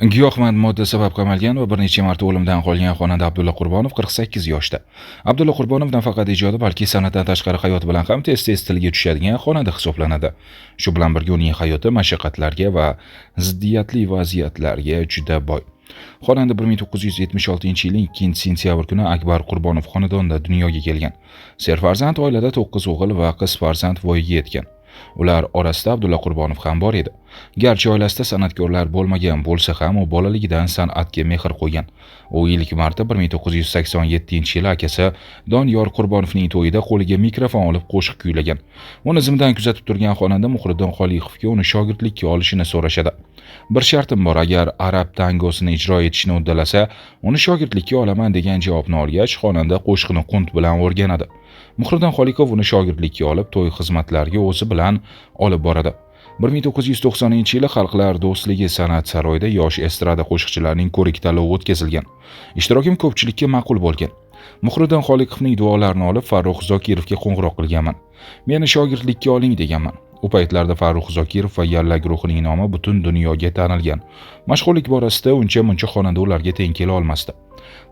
Giyohvand modda sabab qamalgan va bir necha marta o'limdan qolgan xonanda Abdulla Qurbonov 48 yoshda. Abdulla Qurbonov nafaqat ijodi, balki san'atdan tashqari hayot bilan ham tez-tez tilga tushadigan xonanda hisoblanadi. Shu bilan birga uning hayoti mashaqqatlarga va ziddiyatli vaziyatlarga juda boy. Xonanda 1976-yilning 2-sentyabr kuni Akbar Qurbonov xonadonida dunyoga kelgan. Serfarzand oilada 9 o'g'il va qiz farzand voyaga yetgan. Ular orasida Abdulla Qurbonov ham bor edi. Garchi oilasida san'atkorlar bo'lmagan bo'lsa ham, u bolaligidan san'atga mehr qo'ygan. U ilk marta 1987-yili akasi Doniyor Qurbonovning to'yida qo'liga mikrofon olib qo'shiq kuylagan. Uni zimdan kuzatib turgan xonanda Muhriddin Xoliqovga uni shogirdlikka olishini so'rashadi. Bir shartim bor, agar arab tangosini ijro etishni uddalasa, uni shogirdlikka olaman degan javobni olgach, xonanda qo'shiqni qunt bilan o'rganadi. Muhriddin Xoliqov uni shogirdlikka olib, to'y xizmatlariga o'zi bilan olib boradi. 1990-yili Xalqlar do'stligi san'at saroyida yosh estrada qo'shiqchilarining ko'rik tanlovi o'tkazilgan. Ishtirokim ko'pchilikka ma'qul bo'lgan. Muhriddin Xoliqovning duolarini olib, Farruh Zokirovga qo'ng'iroq qilganman. Meni shogirdlikka oling deganman. U paytlarda Farruh Zokirov va Yalla guruhining nomi butun dunyoga tanilgan. Mashhurlik borasida uncha-muncha xonanda ularga teng kela olmasdi.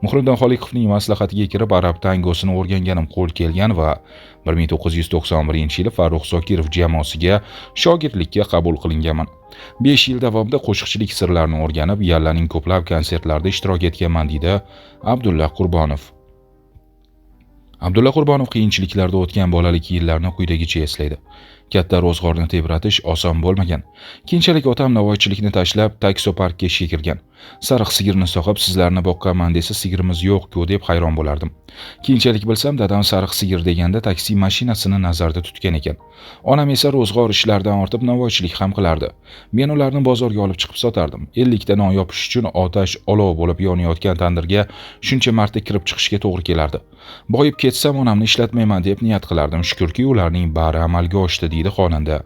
Muhriddin Xoliqovning maslahatiga kirib, arab tangosini o'rganganim qo'l kelgan va 1991-yili Farruh Zokirov jamoasiga shogirdlikka qabul qilinganman. 5 yil davomida qo'shiqchilik sirlarini o'rganib, Yallaning ko'plab konsertlarida ishtirok etganman, deydi Abdulla Qurbonov. Abdulla Qurbonov qiyinchiliklarda o'tgan bolalik yillarini quyidagicha eslaydi. Katta ro'zg'orni tebratish oson bo'lmagan. Keyinchalik otam navoiychilikni tashlab taksoparkka ishga kirgan. Sariq sigirni sog'ib, sizlarni boqqanman desa, sigirimiz yo'q-ku deb hayron bo'lardim. Keyinchalik bilsam, dadam sariq sigir deganda taksi mashinasini nazarda tutgan ekan. Onam esa ro'zg'or ishlaridan ortib navoiychilik ham qilardi. Men ularni bozorga olib chiqib sotardim. 50 ta non yopish uchun otash olov bo'lib yonayotgan tandirga shuncha marta kirib chiqishga to'g'ri kelardi. Boyib ketsam onamni ishlatmayman deb niyat qilardim. Shukurki, ularning bari amalga oshdi, deydi xonanda.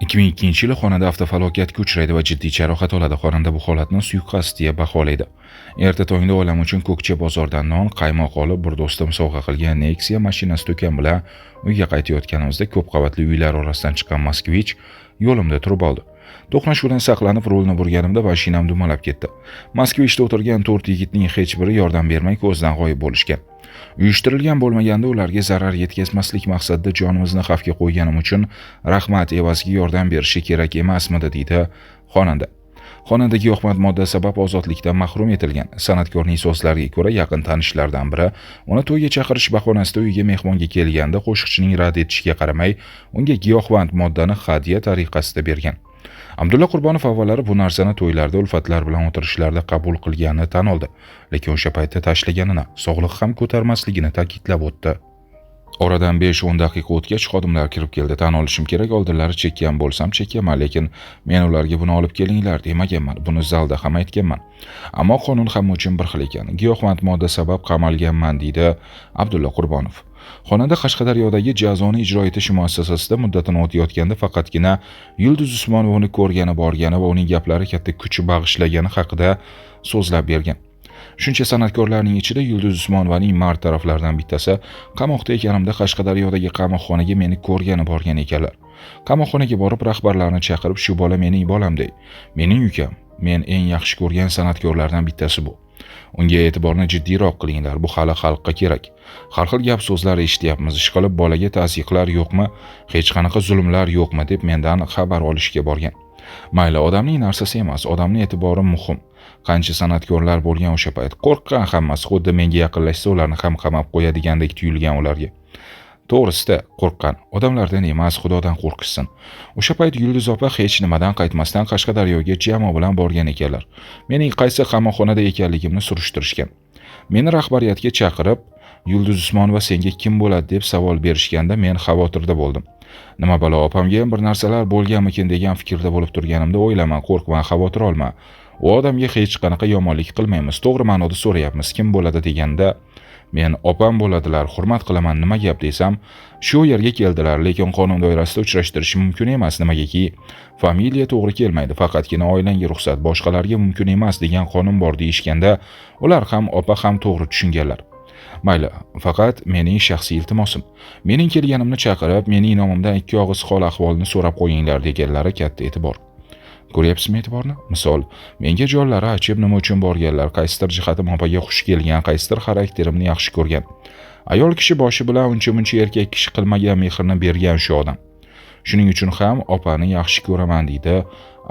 2002-yili xonanda avtohalokatga uchraydi va jiddiy jarohat oladi. Xonanda bu holatni suiqasd deya baholaydi. Erta tongda oilam uchun Ko'kcha bozordan non, qaymoq olib, bir do'stim sovg'a qilgan Nexia mashinasi do'kon bilan uyga qaytayotganimizda ko'p qavatli uylar orasidan chiqqan Moskvich yo'limda turib oldi. To'qnashuvdan saqlanib rulni burganimda mashinam dumalab ketdi. Moskvichda o'tirgan 4 yigitning hech biri yordam bermay ko'zdan g'oyib bo'lishgan. Uyushtirilgan bo'lmaganda ularga zarar yetkazmaslik maqsadida jonimizni xavfga qo'yganim uchun rahmat evaziga yordam berishi kerak emasmidi, deydi xonanda. Xonanda giyohvand modda sabab ozodlikdan mahrum etilgan. San'atkorning so'zlariga ko'ra, yaqin tanishlardan biri uni to'yga chaqirish bahonasida uyiga mehmonga kelganda qo'shiqchining rad etishiga qaramay, unga giyohvand moddani hadya tariqasida bergan. Abdulla Qurbonov avvallari bu narsani to'ylarda ulfatlar bilan o'tirishlarda qabul qilganini tan oldi, lekin o'sha paytda tashlaganini, sog'lig'i ham ko'tarmasligini ta'kidlab o'tdi. Oradan 5-10 daqiqa o'tgach xodimlar kirib keldi. Tan olishim kerak, oldinlari chekkan bo'lsam chekkanman, lekin men ularga buni olib kelinglar demaganman. Buni zalda ham aytganman. Ammo qonun hamma uchun bir xil ekan. Giyohvand modda sabab qamalganman, deydi Abdulla Qurbonov. Xonanda Qashqadaryodagi jazoni ijro etish muassasasida muddatini o'tayotganda faqatgina Yulduz Usmonovani ko'rgani borgani va uning gaplari katta kuch bag'ishlagani haqida so'zlab bergan. Shuncha san'atkorlarning ichida Yulduz Usmonovaning mard taraflaridan bittasi qamoqda ekanimda Qashqadaryodagi qamoqxonaga meni ko'rgani borgan ekanlar. Qamoqxonaga borib rahbarlarni chaqirib, shu bola mening bolamday, mening ukam, men eng yaxshi ko'rgan san'atkorlardan bittasi bu. Unga e'tiborni jiddiyroq qilinglar, bu hali xalqqa kerak. Har xil gap so'zlar eshityapmiz, ishqilib bolaga tazyiqlar yo'qmi, hech qanaqa zulmlar yo'qmi deb mendan xabar olishga borgan. Mayli, odamning narsasi emas, odamning e'tibori muhim. Qancha san'atkorlar bo'lgan o'sha payt, qo'rqqan hammasi, xuddi menga yaqinlashsa ularni ham qamab qo'yadigandek tuyulgan ularga. To'g'risida qo'rqqan, odamlardan emas, Xudodan qo'rqishsin. O'sha payt Yulduz opa hech nimadan qaytmasdan Qashqadaryoga jamoa bilan borgan ekanlar. Mening qaysi qamoqxonada ekanligimni surishtirishgan. Meni rahbariyatga chaqirib, Yulduz Usmonova senga kim bo'ladi deb savol berishganda men xavotirda bo'ldim. Nima balo, opamga ham bir narsalar bo'lganmikin degan fikrda bo'lib turganimda o'ylama, qo'rqma, xavotir olma. U odamga hech qanaqa yomonlik qilmaymiz, to'g'ri ma'noda so'rayapmiz, kim bo'ladi deganda men opam bo'ladilar, hurmat qilaman, nima gap desam, shu yerga keldilar, lekin qonun doirasida uchrashtirish mumkin emas, nimagaki familiya to'g'ri kelmaydi, faqatgina oilangga ruxsat, boshqalarga mumkin emas degan qonun bor deyishganda ular ham opa ham to'g'ri tushunganlar. Mayli, faqat mening shaxsiy iltimosim. Mening kelganimni chaqirib, mening nomimdan 2 og'iz hol ahvolni so'rab qo'yinglar deganlari katta e'tibor. Ko'ryapsizmi e'tiborni? Misol, menga jonlari achib nima uchun borganlar, qaysidir jihatim opaga xush kelgan, qaysidir xarakterimni yaxshi ko'rgan. Ayol kishi boshi bilan uncha-muncha erkak kishi qilmagan mehrni bergan shu odam. Shuning uchun ham opani yaxshi ko'raman, deydi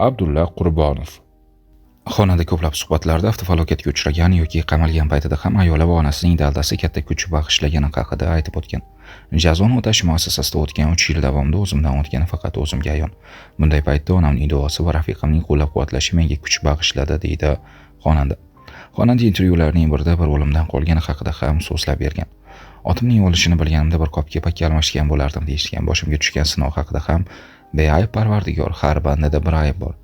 Abdulla Qurbonov. Xonanda ko'plab suhbatlarda avtohalokatga uchragan yoki qamalgan paytida ham ayoli va onasining daldasi katta kuch bag'ishlagani haqida aytib o'tgan. Jazoni o'tash muassasasida o'tgan 3 yil davomida o'zimdan o'tgani faqat o'zimga ayon. Bunday paytda onamning duosi va rafiqamning qo'llab-quvvatlashi menga kuch bag'ishladi, deydi xonanda. Xonanda intervyularning birida bir o'limdan qolgani haqida ham so'zlab bergan. Otimning o'lishini bilganimda bir qop kepakka almashgan bo'lardim deyishgan. Boshimga tushgan sinov haqida ham beayb Parvardigor, har bandada bir ayb bor.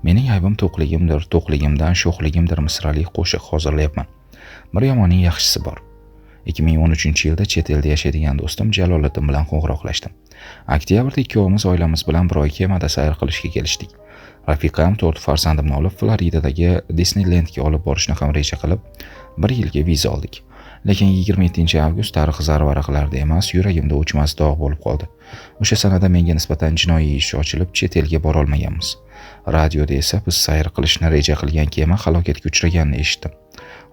Mening aybim to'qligimdir, to'qligimdan sho'xligimdir misrali qo'shiq hozirlayapman. Bir yomonning yaxshisi bor. 2013-yilda chet elda yashaydigan do'stim Jaloliddin bilan qo'ng'iroqlashdim. Oktyabrda ikkovimiz oilamiz bilan bir oy kemada sayr qilishga kelishdik. Rafiqam 4 farzandimni olib Floridadagi Disneylendga olib borishni ham reja qilib, 1 yilga viza oldik. Lekin 27-avgust tarix zarvaraqlarda emas, yuragimda o'chmas dog' bo'lib qoldi. O'sha sanada menga nisbatan jinoiy ish ochilib, chet elga bora olmaganmiz. Radioda esa biz sayr qilishni reja qilgan kema halokatga uchraganini eshitdim.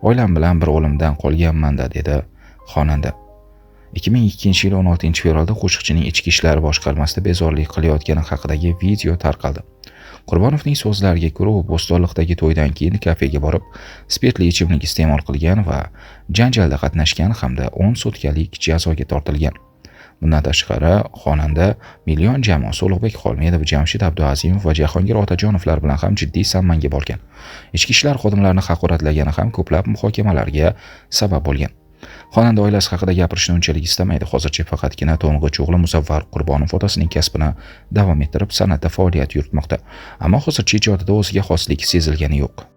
Oilam bilan bir o'limdan qolganman-da, dedi xonanda. 2002-yil 16-fevralda qo'shiqchining ichki ishlar boshqarmasida bezorlik qilayotgani haqidagi video tarqaldi. Qurbonovning so'zlariga ko'ra, u Bo'stonliqdagi to'ydan keyin kafega borib, spirtli ichimlik iste'mol qilgan va janjalda qatnashgan hamda 10 sutkalik jazoga tortilgan. Bundan tashqari, xonanda Million jamoasi Ulug'bek Xolmedov, Jamshid Abduazimov va Jahongir Otajonovlar bilan ham jiddiy sammanga borgan. Ichki ishlar xodimlarini haqoratlagani ham ko'plab muhokamalarga sabab bo'lgan. Xonanda oilasi haqida gapirishni unchalik istamaydi. Hozircha faqatgina to'ng'ich o'g'li Muzaffar Qurbonov otasining kasbini davom ettirib, san'atda faoliyat yuritmoqda. Ammo hozircha ijodida o'ziga xoslik sezilgani yo'q.